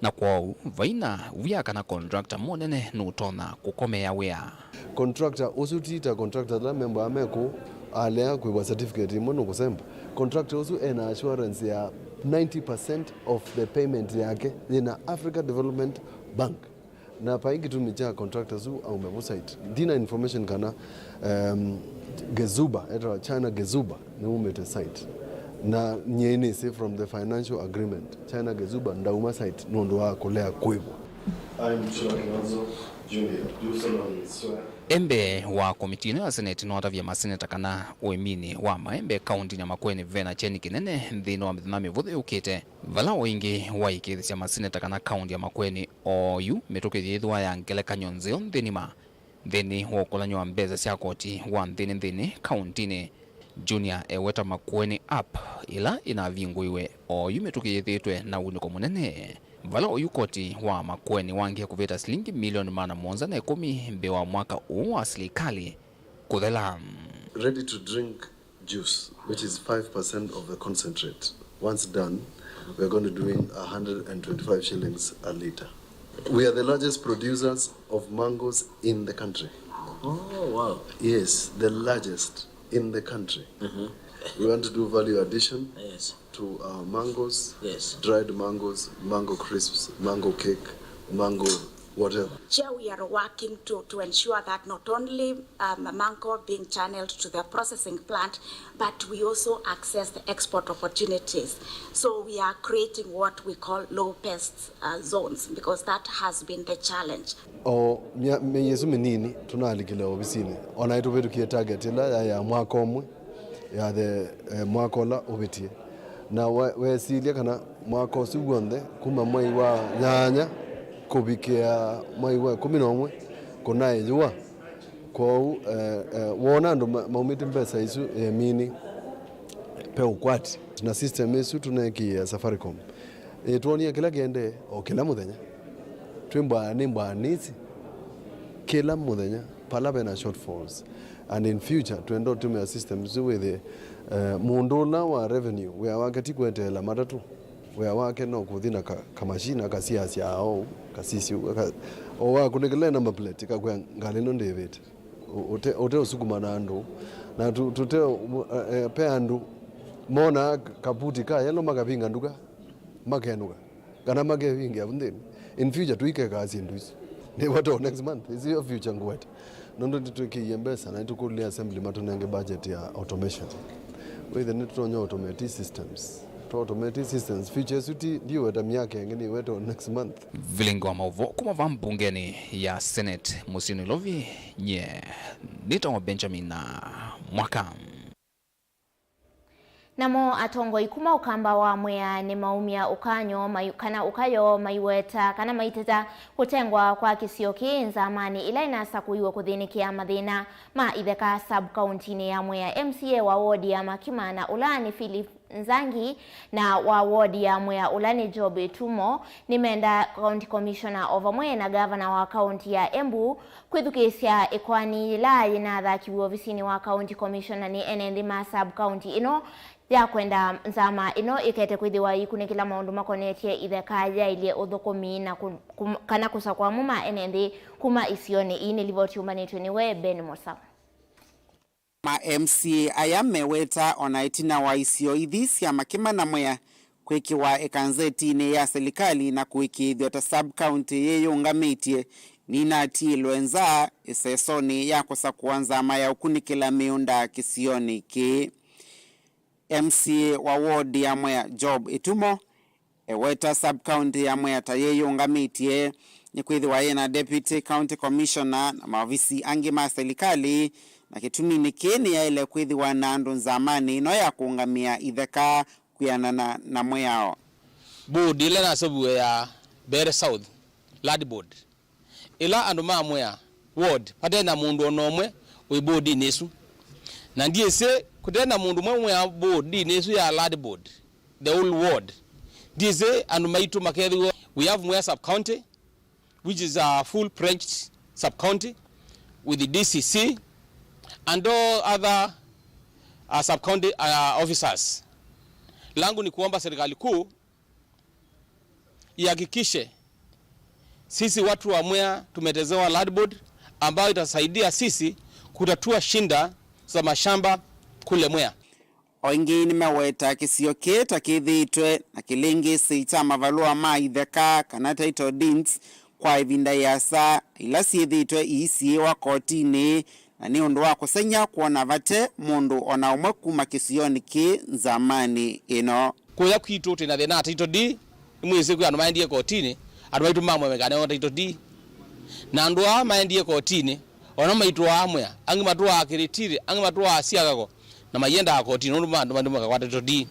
Na kwoou, vaina wia kana contractor mũnene nũtonya kũkomea wĩa. Contractor ũsu ti ta contractor ala membaa me kũu, alea kwĩw'a certificate ĩmwe nũkũsemba. Contractor ũsu ena assurance ya ninety percent of the payment yake yĩna Africa Development Bank. Na vai kĩtumi kya contractor ũsu aume vu site. Ndina information kana, um, Gezuba, etawa China Gezuba, nĩumĩte site. Na nyie nĩsĩ from the financial agreement, China Gezuba ndauma site nũndũ wa kũlea kwĩw'a. I, Mutula Kilonzo Junior, do solemnly swear. E mbee wa komiti ĩno ya Senate nĩwatavya maseneta kana ũĩminĩ wa maembe kaũntinĩ ya Makueni vena kyeni kĩnene nthĩnĩ wa mĩthenya mĩvũthũ yũkĩte, vala o ĩngĩ waĩkĩĩthasya maseneta kana kaũnti ya Makueni oyu mĩtũkĩ yĩthĩwa ya ngelekany'o nzeo nthĩnĩ ma nthĩnĩ wa ũkũlany'o wa mbesa sya koti wa nthĩnĩ nthĩnĩ kaũntinĩ. Junior eweta Makueni App ĩla ĩnavingũiwe oyu mĩtũkĩ yĩthĩĩtwe na ũunĩko mũnene, vala oyu koti wa Makueni wangie kũvĩta silingi milioni maana mũonza na ĩkũmi mbee wa mwaka ũũ wa silikalĩ kũthela. Ready to drink juice, which is five percent of the concentrate. Once done, we are going to be doing a hundred and twenty-five shillings a litre. We are the largest producers of mangoes in the country. Oh, wow. Yes, the largest in the country. We want to do value addition. Yes. To our mangoes, yes, dried mangoes, mango crisps, mango cake, mango whatever. Chair, we are working to, to ensure that not only, um, mango being channeled to the processing plant, but we also access the export opportunities. So we are creating what we call low pest, uh, zones, because that has been the challenge. O mya- mĩei ĩsu mĩnini, tũnalikile ovisinĩ. O na nĩtũvĩtũkie target ĩla yaĩ ya mwaka ũmwe, ya the, eh, mwaka ũla ũvĩtie. Na we- wesilye kana mwaka ũsu w'onthe, kuma mwei wa nyanya kũvikĩa mwei wa ĩkũmi na ũmwe, kũnaĩ yũa. Kwoou, eh, eh, woona andũ ma- maumĩtye mbesa isu ĩeminĩ, pe ũkwati. Na system ĩsu tũneekĩie Safaricom. Ĩtwonie kĩla kĩendee o kĩla mũthenya. Twĩ mbaa nĩ mbaa nĩsi kĩla mũthenya, pala vena shortfalls. And in future, twenda ũtũmĩa system isu wĩthĩe, eh, mũndũ ũla wa revenue, wĩa wake ti kweteela matatũ. Wĩa wake no kũthi na ka- kamashini akasiasya aou, kasisya ũu, aka- o wakũnĩkĩle number plate, kakwĩa ngalĩ ĩno ndĩvĩte. Ũ- ũte- ũte ũsukuma na andũ. Na tu- tũte, eh, eh, pe andũ monaa kaputi ka yellow makavinga nduka, makenũka. Kana makevingia vu nthĩnĩ. In future, tũikekaa syĩndũ isu. Nĩ what next month? Is your future ngwete? Nũndũ nĩtwĩkĩie mbesa na nĩtũkũlile assembly matũnenge budget ya automation. Wĩthĩe nĩtũtonya automate systems. Automated systems. Future ĩsu ti ndiweta myaka ĩngĩ, nĩweta next month. Vilingi wa maũvoo kuma va mbungeni ya Senate mũsyĩ Nairobi, nye nĩtawa Benjamin na Mwaka. Namo atongoi kuma ũkamba wa Mwea nĩmaumya ũkanyo mai-, kana ũkayo maiweta kana maiteta kũtengwa kwa kĩsio kĩĩ nzamanĩ ĩla ĩnasakũiwe kũthĩnĩkĩa mathĩna ma itheka sub-county-inĩ ya Mwea. M C A wa ward ya Makima na ũla nĩ Philip Nzangi na wa ward ya Mwea ũla nĩ Job Ĩtumo nĩmenda County Commissioner o vamwe na gavana wa kaunti ya Embu kwĩthukĩĩsya ĩkoani yĩla yĩnathakiw'e ovisinĩ wa County Commissioner nĩ ene nthĩ ma sub-county ĩno ya kwenda nzama ĩno ĩkete kwĩthĩwa yĩkunĩkĩla maũndũ makonetye itheka yaĩlye ũthũkũmi na kũ-, kũm-, kana kũsakũa amwe ma ene nthĩ kuma isionĩ. Ii nĩ livoti yũmbanĩtw'e nĩwe Ben Mosau. Ma M C A aya meweta ona ĩtina wa isio ithi sya Makima na Mwea kwĩkĩwa ĩkanzetinĩ ya silikalĩ na kũĩkĩĩthw'a ta sub-county yĩyũngamĩtye, nĩnatiĩlwe nza ĩsesonĩ ya kũsakũa nzama ya ũkunĩkĩla mĩũnda kĩsionĩ kĩĩ. M C A wa ward ya Mwea Job Ĩtumo eweta sub-county ya Mwea ta yĩyũngamĩtye nĩkwĩthĩwa yĩna Deputy County Commissioner na maovisi angĩ ma silikalĩ, na kĩtuminĩ kĩĩ nĩyaĩle kwĩthĩwa na andũ nzamanĩ ĩno ya kũũngamĩa itheka kwĩanana na mwĩao. Board ĩla naseũviw'e ya Mbeere South, Lad Board, ĩla andũ ma Mwea ward vate na mũndũ o na ũmwe wĩ boardinĩ ĩsu. Na ndyĩsĩ kũte na mũndũ ũmwe Mwea boardinĩ ĩsu ya Lad Board, the whole ward, ndyĩsĩ andũ maitũ makethĩwa. We have Mwea sub-county, which is a full-fledged sub-county with the D C C and all other, uh, sub-county, uh, officers. Langu ni kuomba serikali kuu ihakikishe sisi watu wa Mwea tumetengewa Lad Board ambayo itasaidia sisi kutatua shida za mashamba kule Mwea. O ĩngĩ nĩmeweta kĩsio kĩĩ ta kĩthĩĩtwe na kĩlĩngĩsĩ kya mavalũa ma itheka kana title deeds kwa ĩvinda ĩasa, ila syĩthĩĩtwe iisiĩĩwa kotinĩ, na nĩ ũndũ wa kũseng'ya kwona vate mũndũ o na ũmwe kuma kĩsionĩ kĩĩ nzamanĩ ĩno. Kũya kwitũ twĩ na thĩna wa title deed, nĩmwĩsĩ kwĩ andũ maendie kotinĩ, andũ maitũ ma Mwea mekana o title deed. Na andũ aa maendie kotinĩ, o nao maitũaa Mwea, angĩ matũaa Kĩrĩtirĩ, angĩ matũaa Siakago, na maiendaa kotinĩ nũndũ ma andũ maitũ makakwata title deed.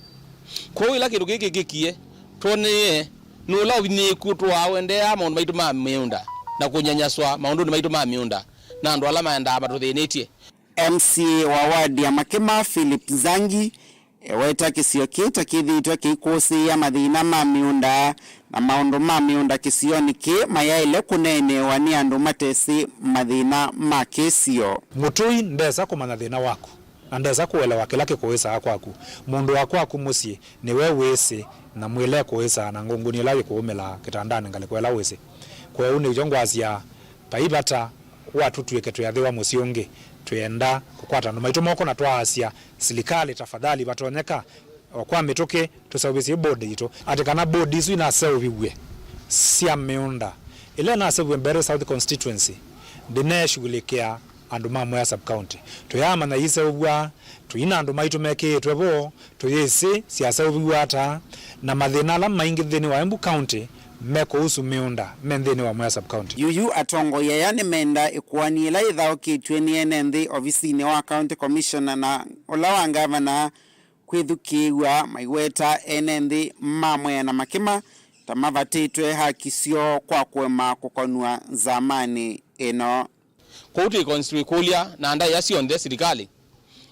Kwoou ĩla kĩndũ kĩĩ kĩkĩkie, twonanie nũla ũvinyĩĩku ũtũaa ũendeea maũndũ maitũ ma mĩũnda na kũnyanyaswa maũndũnĩ maitũ ma mĩũnda na andũ ala maendaa matũthĩnĩtye. M C A wa ward ya Makima, Philip Nzangi, eweta kĩsio kĩĩ ta kĩthĩĩtwe kĩikũsĩĩa mathĩna ma mĩũnda na maũndũ ma mĩũnda kĩsionĩ kĩĩ mayaĩle kũneenewa nĩ andũ matesĩ mathĩna ma kĩsio. Mũtũi ndesa kũmanya thĩna waku, na ndesa kũelewa kĩla kĩkũĩsaa kwaku. Mũndũ wa kwaku mũsyĩ nĩwe wĩsĩ na mwĩle kũĩsaa na ngũngũni ĩla yĩkũũmĩlaa kĩtandanĩ ngalĩko ĩla wĩsĩ. Kwoou nĩkyo ngwasya, vai vata wa tũtw'ĩke twĩathĩwa mũsyĩ ũngĩ, twĩenda kũkwata andũ maitũ moko na twaasya, silikalĩ, tafadhali, vatonyeka, o kwa mĩtũkĩ, tũseũvĩsye board yitũ. Atĩ kana board isu inaseũviw'e sya mĩũnda, ĩla inaseũviw'e Mbeere South Constituency, ndĩneeshughulikĩa andũ ma Mwea Sub-County. Tũyaamanya iiseũvw'a, tũina andũ maitũ mekĩĩtwe vo, tũyĩsĩ syaseũviw'a ata, na mathĩna ala maingĩ nthĩnĩ wa Embu County me kũhusu mĩũnda me nthĩnĩ wa Mwea Sub-County. Yuyu atongoi aya nĩmenda ĩkoani ĩla yĩthaũkĩtw'e nĩ ene nthĩ ovisinĩ wa County Commissioner na ũla wa ngavana kwĩthukĩĩw'a, maiweta ene nthĩ ma Mwea na Makima ta mavatĩtwe haki syoo kwa kũema kũkonw'a nzamanĩ ĩno. Kwoou twĩ const-, twĩkũlya na ndaĩa syonthe silikalĩ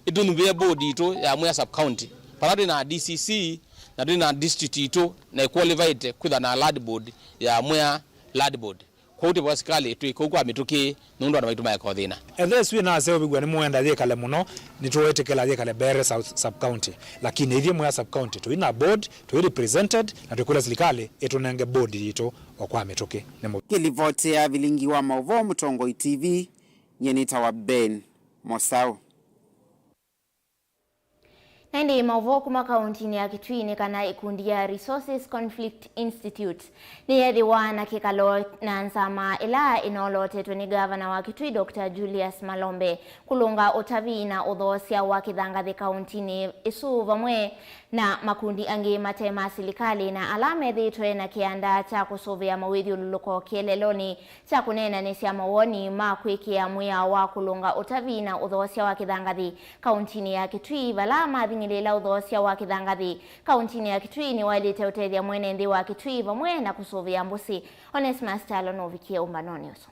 ĩtũnyuvĩe board itũ ya Mwea Sub-County, vala twĩ na D C C na twĩ na district itũ na ĩqualified kwĩtha na Lad Board ya Mwea Lad Board. Kwoou twĩvoya silikalĩ ĩtwĩke ũu kwa mĩtũkĩ nũndũ andũ maitũ maeka ũthĩna. Ethĩwa ĩsu ĩnaseũvĩw'a nĩmũenda yĩkale mũno, nĩtũũĩtĩkĩla yĩkale Mbeere South Sub-County, lakini ithyĩ Mwea Sub-County tũi na board, tũi represented, na twĩkũlya silikalĩ ĩtũnenge board yitũ o kwa mĩtũkĩ. Nĩ mũvea. Ngĩlivotea Vilingi wa Maũvoo, Mũtongoi T V, nyie nĩtawa Ben Mosau. Na ĩndĩ maũvoo kuma kauntinĩ ya Kitui nĩ kana ĩkundi ya Resources Conflict Institute nĩyeethĩwa na kĩkalo na nzama ĩla ĩnolotetwe nĩ ngavana wa Kitui, Doctor Julius Malombe, kũlũnga ũtavi na ũthoosya wa kĩthangathĩ kauntinĩ ĩsu vamwe na makundi angĩ mate ma silikalĩ na ala methĩĩtwe na kĩanda kya kũsũvĩa mawĩthyũlũlũko kĩeleelonĩ kya kũneenanĩsya mawoni ma kwĩkĩa mwĩao wa kũlũnga ũtavi na ũthoosya wa kĩthangathĩ kauntinĩ ya Kitui, vala mathing'ĩlĩĩla ũthoosya wa kĩthangathĩ kauntinĩ ya Kitui nĩwaĩlĩte ũtethya mwene nthĩ wa Kitui vamwe na kũsũvĩa mbũsĩ. Onesmus Kyalo nũvikie ũmbanonĩ ũsu.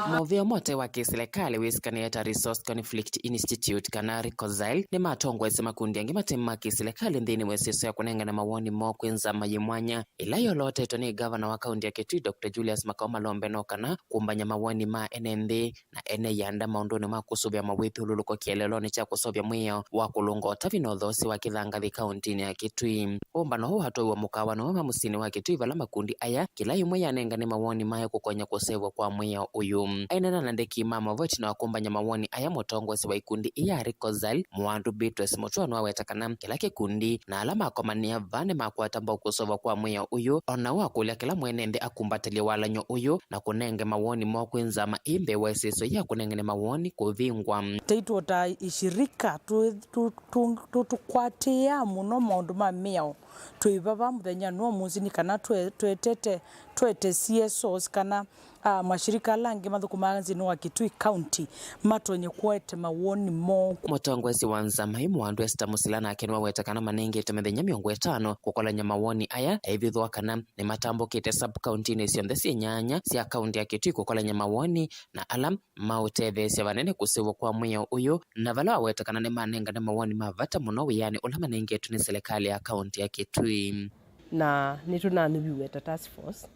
Mũvĩa ũmwe ũte wa kĩsilikalĩ wĩsĩkanĩe ta Resource Conflict Institute kana RECONCILE nĩmatongoesye makundi angĩ mate ma kĩsilikalĩ nthĩnĩ wa ĩsĩso ya kũnengane mawoni moo kwĩ nzama yĩ mwanya ĩla yolotetwe nĩ ngavana wa kaunti ya Kitui, Doctor Julius Makau Malombe, no kana kũmbany'a mawoni ma ene nthĩ na ene ianda maũndũnĩ ma kũsũvĩa mawĩthyũlũlũko kĩeleelonĩ kya kũseũvya mwĩao wa kũlũnga ũtavi na ũthoosya wa kĩthangathĩ kauntinĩ ya Kitui. Ũmbano ũũ watwaiwe mũkawanĩ ũmwe mũsyĩnĩ wa Kitui, vala makundi aya kĩla ĩmwe yanengane mawoni mayo kũkonya kũseũvw'a kwa mwĩao ũyũ. Aineena na andĩki ma mavoti na wakũmbany'a mawoni aya, mũtongoesya wa ikundi ii ya RECONCILE, Mwandu Beatrice Mutua, nĩwaweta kana kĩla kĩkundi na ala makomanĩa vaa nĩmakwata mbau kũseũvw'a kwa mwĩao ũyũ, o na wakũlya kĩla mwene nthĩ akumbatĩlye walany'o ũyũ na kũnenge mawoni moo kwĩ nzama ĩ mbee wa ĩsĩso ya kũnengane mawoni kũvingwa. Taitũ ta ishirika tũ- tũ- tũ- tũkwatĩĩaa mũno maũndũ ma mĩao. Twĩ vava mũthenya nũũ mũnzĩ nĩ kana twe- twetete twete C S Os kana, ah, mashirika ala angĩ mathũkũmaa nthĩnĩ wa Kitui County matonye kũete mawoni moo. Mũtongoesya wa nzama ĩ Mwandu Esther Musila nake nĩwaweta kana manengetwe mĩthenya mĩongo ĩtano kũkolany'a mawoni aya, na ĩvĩthwa kana nĩmatambũkĩte sub-county-inĩ syonthe syĩ nyanya sya kaunti ya Kitui kũkolany'a mawoni na ala maũtetheesya vanene kũseũvw'a kwa mwĩao ũyũ, na vala waweta kana nĩmanengane mawoni ma vata mũno wĩanĩ ũla manengetwe nĩ silikalĩ ya kaunti ya Kitui. Na nĩtũnanĩviw'e ta task force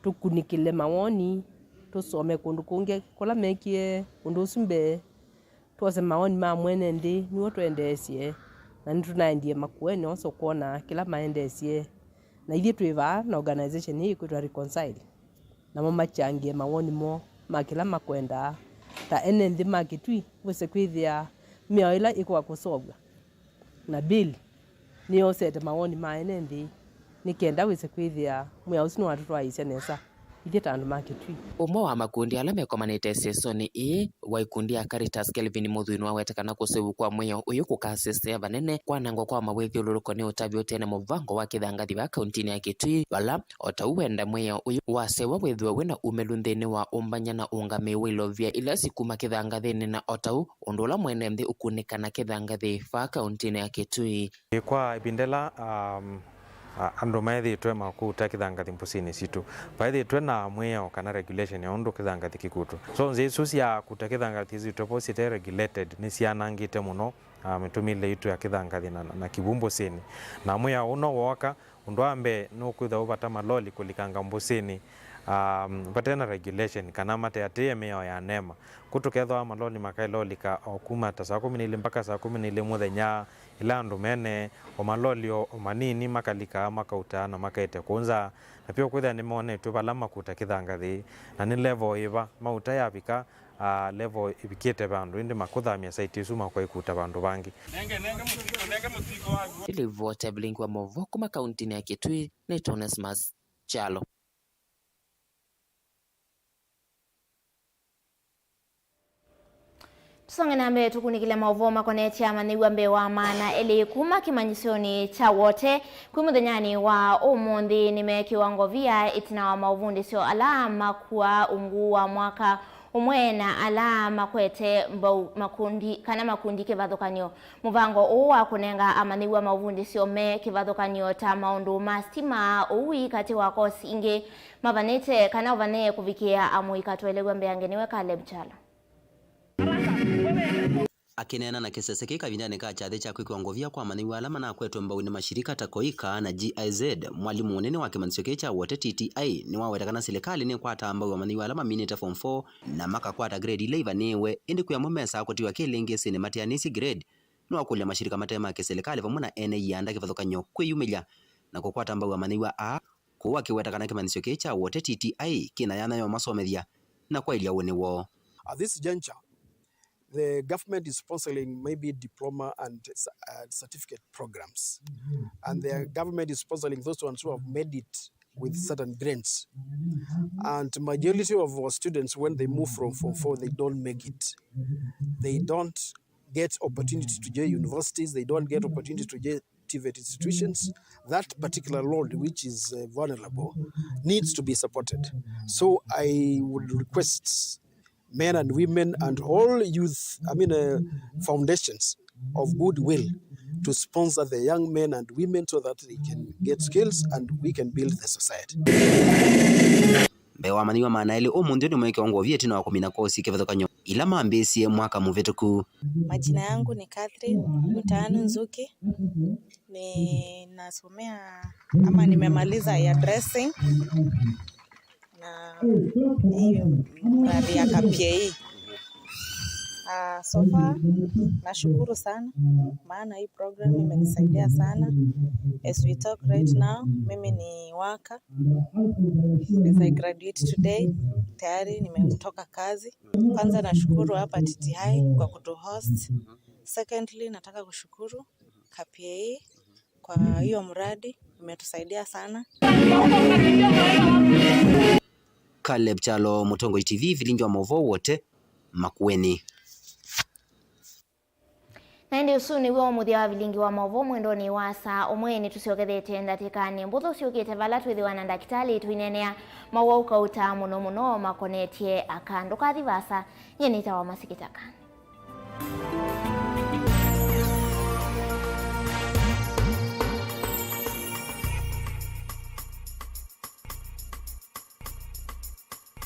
tũkunĩkĩle mawoni, tũsome kũndũ kũngĩ kũla mekie ũndũ ũsu mbee, twose mawoni ma mwene nthĩ nĩw'o twendeesye, na nĩtũnaendie makueni oso kwona kĩla maendeesye. Na ithyĩ twĩ vaa na organization ĩĩ ĩkwĩtwa RECONCILE. Namo makyangĩe mawoni moo ma kĩla makwendaa ta ene nthĩ ma Kitui, wĩse kwĩthĩa mĩao ĩla ĩkwa kũseũvw'a na bill nĩyosete mawoni ma ene nthĩ, nĩ kenda wĩse kwĩthĩa mwĩao ũsu nĩwatũtwaĩĩsya nesa ithyĩ ta andũ ma Kitui. Ũmwe wa makundi ala mekomanĩte ĩsĩsonĩ ĩĩ wa ikundi ya Caritas, Kelvin Mũthui, nĩwaweta kana kũseũvw'a kwa mwĩao ũyũ kũkasisya vanene kwanangwa kwa mawĩthyũlũlũko nĩ ũtavya ũte na mũvango wa kĩthangathi vaa kauntinĩ ya Kitui, vala o ta ũu wenda mwĩao ũyũ waseũvw'a wĩthĩwe wĩ na umĩlu nthĩnĩ wa ũmbany'a na ũngamĩi wa ilovia ila sikuma kĩthangathĩnĩ, na o ta ũu ũndũ ũla mwene nthĩ ũkunĩka na kĩthangathĩ vaa kauntinĩ ya Kitui. Kwa ĩvinda ĩla, um, a- andũ maethĩĩtwe makũuta kĩthangathĩ mbũsĩnĩ sitũ, vaethĩĩtwe na mwĩao kana regulation ya ũndũ kĩthangathĩ kĩkutwa. So nzĩa isu sya kuta kĩthangathĩ sitũ vo site regulated nĩsyanangĩte mũno, ah, mĩtũmĩle itũ ya kĩthangathĩ na, na, na kĩw'ũ mbũsĩnĩ. Na mwĩao ũno wooka, ũndũ wa mbee nũkwĩthwa ũvata maloli kũlikanga mbũsĩnĩ, ah, vate na regulation kana mateatĩĩe mĩao ya NEMA. Kũ tũkethĩwa maloli makaĩla ũlika o kuma ta saa kũmi na ilĩ mpaka saa kũmi na ilĩ mũthenya, ĩla andũ mene o maloli o o manini makalikaa makautaa na makaete kũũ nza, na pia ũkwĩthĩa nĩmonetw'e vala makuta kĩthangathĩ, na nĩ level yĩva mauta yavika, ah, level ĩvikĩte vandũ, ĩndĩ makũthamya site ĩsu makwaikuta vandũ vangĩ. Ĩlivoti ya vilingi wa maũvoo kuma kauntinĩ ya Kitui nĩ Onesmus Kyalo. Tũsonge na mbee, tũkunĩkĩle maũvoo makonetye amanyĩw'a mbee wa maana elĩ kuma kĩmanyĩsyonĩ kya Wote kwĩ mũthenyanĩ wa ũmũnthĩ. Nĩmeekĩwa ngovia ĩtina wa maũvundĩsyo ala makuaa ungu wa mwaka ũmwe na ala makwete mbau makundi, kana makundi kĩvathũkany'o. Mũvango ũũ wa kũnenga amanyĩw'a maũvundĩsyo me kĩvathũkany'o ta maũndũ ma sitima, ũui, katĩ wa kosi ingĩ mavanĩte kana ũvanĩe kũvikĩĩa amũika. Tũelew'a mbeange nĩwe Caleb Kyalo. Akĩneena na kĩsese kĩĩ kavindanĩ ka kyathĩ kya kwĩkĩwa ngovia kwa amanyĩw'a ala manakwetwe mbau nĩ mashirika ta KOICA na G I Z, mwalimũ mũnene wa kĩmanyĩsyo kĩĩ kya Wote T T I nĩwaweta kana silikalĩ nĩkwataa mbau amanyĩw'a ala maminĩte form four na makakwata grade ila ivanĩĩwe, ĩndĩ kwĩ amwe mesaa kũtiwa kĩlĩngĩsĩnĩ mateanĩsye grade. Nĩwakũlya mashirika mate ma kĩsilikalĩ vamwe na ene ianda kĩvathũkany'o kwĩyumĩlya na kũkwata mbau amanyĩw'a aa, kũu akĩweta kana kĩmanyĩsyo kĩĩ kya Wote T T I kĩna yanya ya ũmasomethya na kwaĩlya ũnĩ woo. At this juncture, the government is sponsoring maybe diploma and cer- uh, certificate programs. And the government is sponsoring those ones who have made it with certain grants. And majority of our students, when they move from Form four, they don't make it. They don't get opportunity to join universities. They don't get opportunity to join TVET institutions. That particular load, which is uh, vulnerable, needs to be supported. So I would request men and women and all youth, I mean, uh, foundations of goodwill to sponsor the young men and women so that they can get skills and we can build the society. Mbee wa amanyĩw'a maana elĩ, ũmũnthĩ nĩmwĩkĩwa ngũa ĩtina wa kũmina kosi kĩvathũkany'o ila mambĩĩsie mwaka mũvĩtũku. Majina yangu ni Catherine Mutanu Nzuki. Ninasomea ama nimemaliza hairdressing na hii mradi ya K P A. Uh, so far nashukuru sana, maana hii program imenisaidia sana. As we talk right now, mimi ni worker. As I graduate today, tayari nimetoka kazi. Kwanza nashukuru hapa T T I kwa kutuhost. Secondly, nataka kushukuru K P A kwa hiyo mradi, imetusaidia sana. Caleb Kyalo, Mũtongoi T V, vilingi wa maũvoo wote Makueni. Na ĩndĩ ũsu nĩw'o mũthya wa vilingi wa maũvoo mwendonĩ wa saa ũmwe. Nĩtũsyokethete ndatĩkanĩ mbũthũ syũkĩte vala twĩthĩwa na ndakĩtalĩ twĩneenea mawau kauta mũno mũno makonetye aka. Ndũkathi vaasa, nyie nĩtawa Masikitaka.